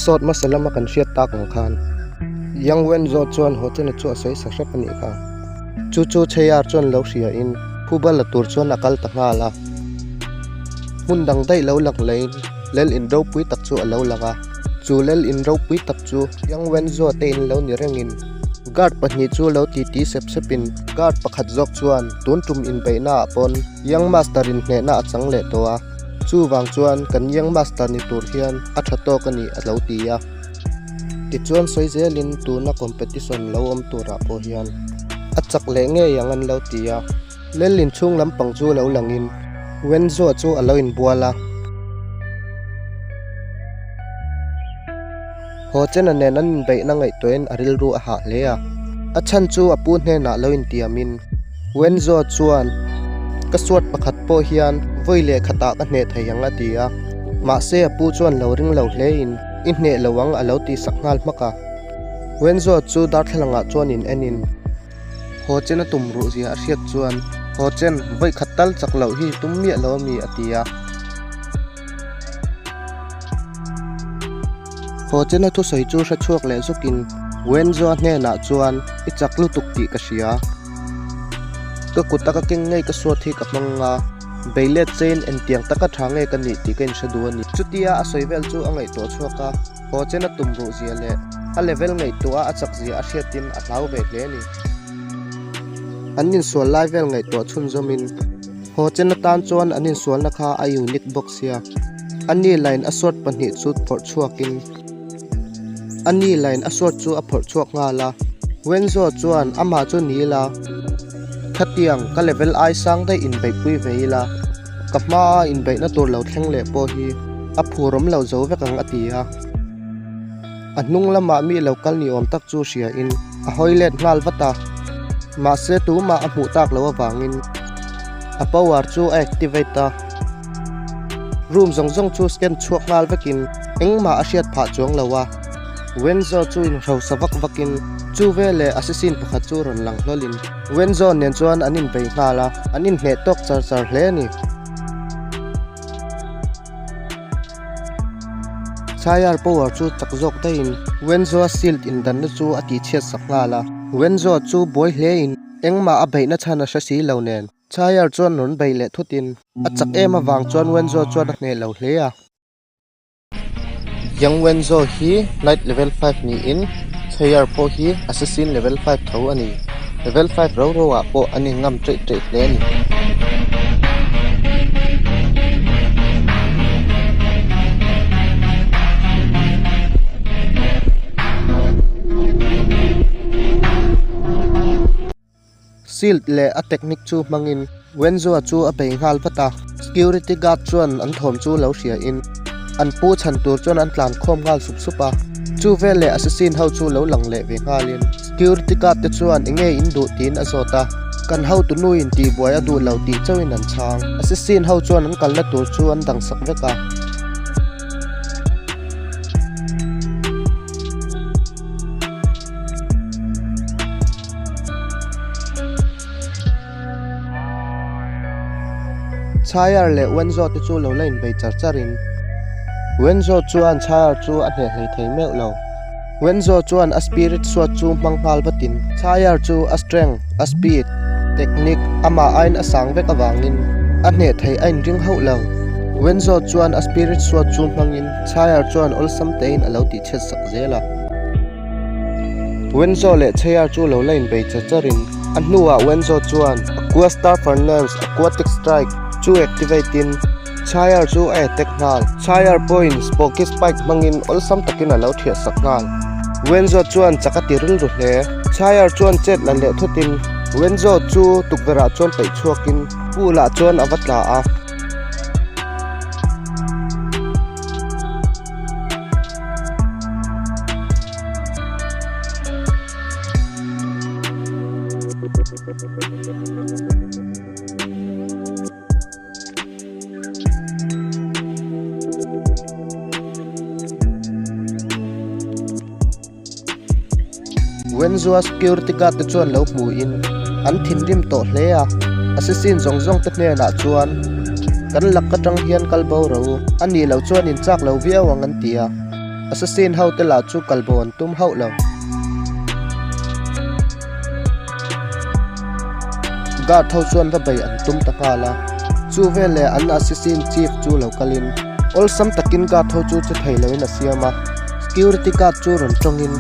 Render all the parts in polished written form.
Episode hmasa lama kan hriat tak ang khan Yang Wenzo chuan Ho Chen-a chu a sawi sa hrep a nih kha. Chu chu Chheiar chuan lo hria in phuba la tur chuan a kal ta nghal a. Hmun dang daih lo lang leiin lel in ropui tak chu a lo lang a. Chu lel in ropui tak chu Yang Wenzo te in lo ni rengin guard pahnih chu lo titi sep sepin guard pakhat zawk chuan tun tum inbeihna ah pawn Young Master in hnehna a chang leh tawh a. Chuvang chuan kan Young Master ni tur hian a tha tawk a ni a lo ti a. Tichuan sawi zelin tuna competition lo awm turah pawh hian a chak leh ngei ang an lo ti a. Lel inchhung lampang chu lo langin Wenzo chu a lo inbual a. Haw chena nen an inbeihna ngaihtuahin a rilru a hah hle a. A chhan chu a pu hnenah lo intiamin Wenzo chuan, Ka suat pakhat pawh hian vawi leh khatah ka hneh thei ang a ti a. Mahse a pu chuan lo ring lo hlein I hneh lo ang a lo tihsak nghal hmak a. Wenzo chu darthlalangah chuan in enin Haw chen a tum ruh zia a hriat chuan Haw chen vawi khat tal chak loh hi tum miah lo a mi a ti a. Haw chena thusawi chu hre chhuak leh zukin Wenzoa hnenah chuan i chak lutuk tih ka hria. Ka kuta ka keng ngei ka suat hi ka hmang a, beilet chein engtiang taka tha nge ka nih tih ka inhre duh a ni. Chutia a sawi vel chu a ngaihtuah chhuak a, haw chena tum ruh zia leh a level ngaihtuah a a chak zia a hriatin a hlau ve hle a ni. An insual lai vel ngaihtuah chhunzawmin Haw chen atan chuan an insualna kha a unique bawk sia. A ni line a sword pahnih chu phawrh chhuakin a ni line a sword chu a phawrh chhuak nghal a. Wenzo chuan amah chu ni ila, Khatiang ka level ai sang daih inbeihpui ve ila, ka hmaa inbeihna tur lo thleng leh pawh hi a phurawm lo zo vek ang a ti a. A hnung lamah mi lo kal ni awm tak chu hriain a hawi let nghal vat a, mahse tumah a hmuh tak loh avangin a power chu a activate a. Room zawng zawng chu scan chhuak nghal vekin engmah a hriat phah chuang lo a, Wenzo chu inhrosa vak vakin chu veleh assassin pakhat chu rawn lang hlawlin Wenzo nen chuan an inbei nghal a, an inhneh tawk char char hle a ni. Chhayar power chu chak zawk daihin Wenzoa shield indanna chu a tihchhiat sak nghal a. Wenzoa chu buai hlein engmah a beihna chhan a hre si lo nen Chhayar chuan rawn bei leh thutin a chak em avang chuan Wenzoa chuan a hneh lo hle a. Yang Wenzo hi Knight level five niin Chhayar pawh hi Assassin level five tho a ni. Level five ro ro ah pawh an inngam ṭeih ṭeih hle a ni. Shield leh a technique chu hmangin Wenzoa chu a bei nghal vat a, security guard chuan an thawm chu lo hria in an pu chhan tur chuan an tlan khawm nghal sup sup a, chu veleh assassin ho chu lo lang leh ve nghal in security guard te chuan enge in duh tiin a zawt a, kan hotu nu in tihbuai a duh lo tih chauhin an chhang, assassin ho chuan an kalna tur chu an dang sak vek a. Chhayar leh Wenzo te chu lo la inbei char char in Wenzo chuan Chhayar chu a hneh hlei thei meuh lo. Wenzo chuan a spirit suat chu hmang nghal vatin Chhayar chu a strength, a speed, technique amah aiin a sang vek avangin a hneh theih a inring hauh lo. Wenzo chuan a spirit suat chu hmangin Chhayar chuan awlsam tein a lo tihchhiat sak zel a. Wenzo leh Chhayar chu lo la inbei char charin a hnuah Wenzo chuan Aqua Star Furnace Aquatic Strike chu activate in Chhayar chu a attack nghal. Chhayar pawhin Spoky Spike hmangin awlsam takin a lo thiah sak nghal. Wenzo chuan chak a ti rilru hle. Chhayar chuan chet la leh thutin Wenzo chu tukverhah chuan peih chhuakin pool ah chuan a va tla a. Wenzhou security guard te chuan lo hmuhin an thinrim tawh hle a, assassin zawng zawng te hnenah chuan kan lak atang hian kal bo ro a nih loh chuan in chak lo viau ang an ti a. Assassin ho te lah chu kalbo an tum hauh lo. Guard ho chuan va bei an tum ta nghal a, chu veleh an Assassin chief chu lo kalin awlsam takin guard ho chu che thei loin a siam a, security guard chu rawn tawngin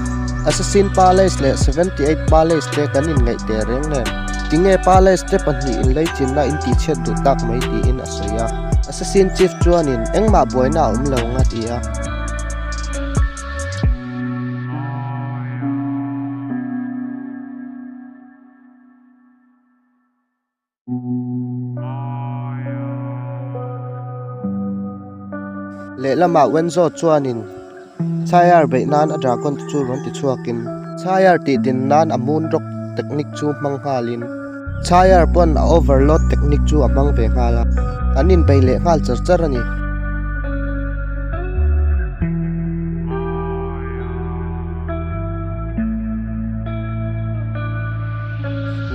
Assassin Palace leh 78 Palace te kan inngaih teh reng nen tinge Palace te pahnihin inleichinna in tihchhiat duh tak mai tiin a sawi a. Assassin chief chuanin engmah buaina a awm lo ang a ti a. Lehlamah Wenzo chuanin Chhayar beih nan a dragon te chu rawn ti chhuakin Chhayar tih din nan a moon rock technique chu hmang nghalin Chhayar pawn a overload technique chu a hmang ve nghal a, an inbei leh nghal char char a ni.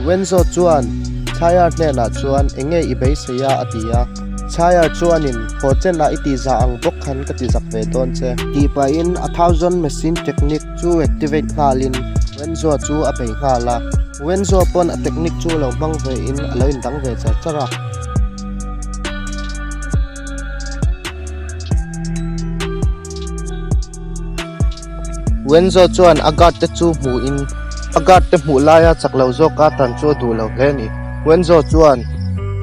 Wenzo chuan Chhayar hnenah chuan enge i beisei a a ti a. Chhayar chuanin haw chenah i tih zah ang bawk khan ka ti zak ve dawn che. Tih pahin a thousand machine technique chu activate nghalin Wenzo chu a bei nghal a. Wenzo pawn a technique chu lo hmang vein a lo indang ve char char a. Wenzo chuan a guard te chu hmuhin a guard te hmuh laia chak lo zawka tan chu a duh lo hle a ni. Wenzo chuan,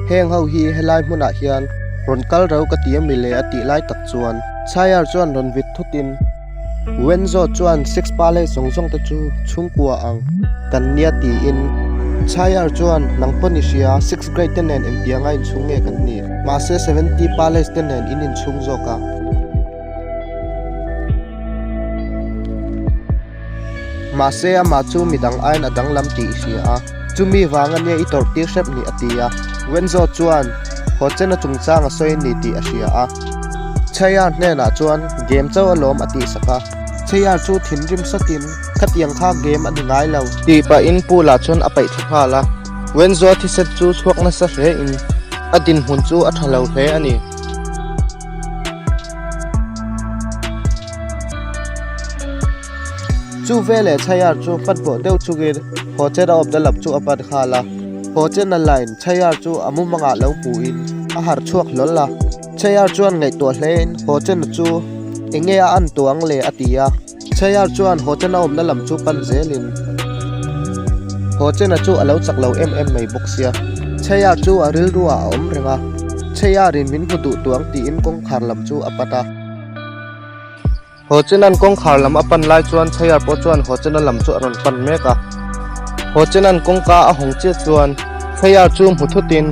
Heng ho hi helai hmunah hian rawn kal ro ka ti ami le a tih lai tak chuan Chhayar chuan rawn vit thutin Wenzo chuan Six Palace zawng zawng te chu chhungkua ang kan nia tiin Chhayar chuan nang pawn i hria Six Grade te nen engtianga inchhung nge kan nih mahse 70 Palace te nen in inchhung zawk a. Mahse amah chu midang aiin a danglam tih i hria a, chumi vang ania i tawrh tir hrep ni a ti a. Wenzo chuan haw chen a chungchang a sawi ni tih a hria a. Chhayar hnenah chuan game chauh alawm a tihsak a. Chhayar chu thinrim satin khatiang kha game a ni ngai lo. Tih pahin pool ah chuan a paih thla nghal a. Wenzo thisen chu chhuak nasa hle in a dinhmun chu a tha lo hle a ni. Chu veleh Chhayar chu hmanhmawh deuh chungin haw chen a awmna lam chu a pan nghal a. Haw chen a line Chhayar chu a mumangah lo hmuhin a harh chhuak hlawl a. Chhayar chuan ngaihtuah hlein haw chena chu eng nge a an tuang le a ti a. Chhayar chuan haw chena awmna lam chu pan zelin haw chena chu a lo chak lo em em mai bawk sia. Chhayar chu a rilru ah a awm reng a. Chhayar-in min hmu duh tuang tiin kawngkhar lam chu a pan a. Haw chena'n kawngkhar lam a pan lai chuan Chhayar pawh chuan haw chena lam chu a rawn pan mek a. Haw chena'n kawngka a hawng chiah chuan Chhayar chu hmu thutin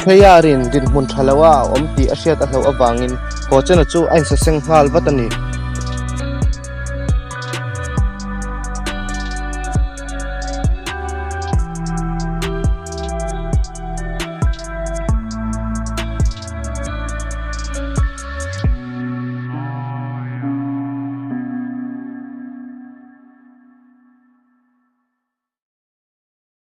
Chhayar-in dinhmun tha loa a awm tih a hriat a hlauh avangin haw chena chu a insaseng nghal vat a ni.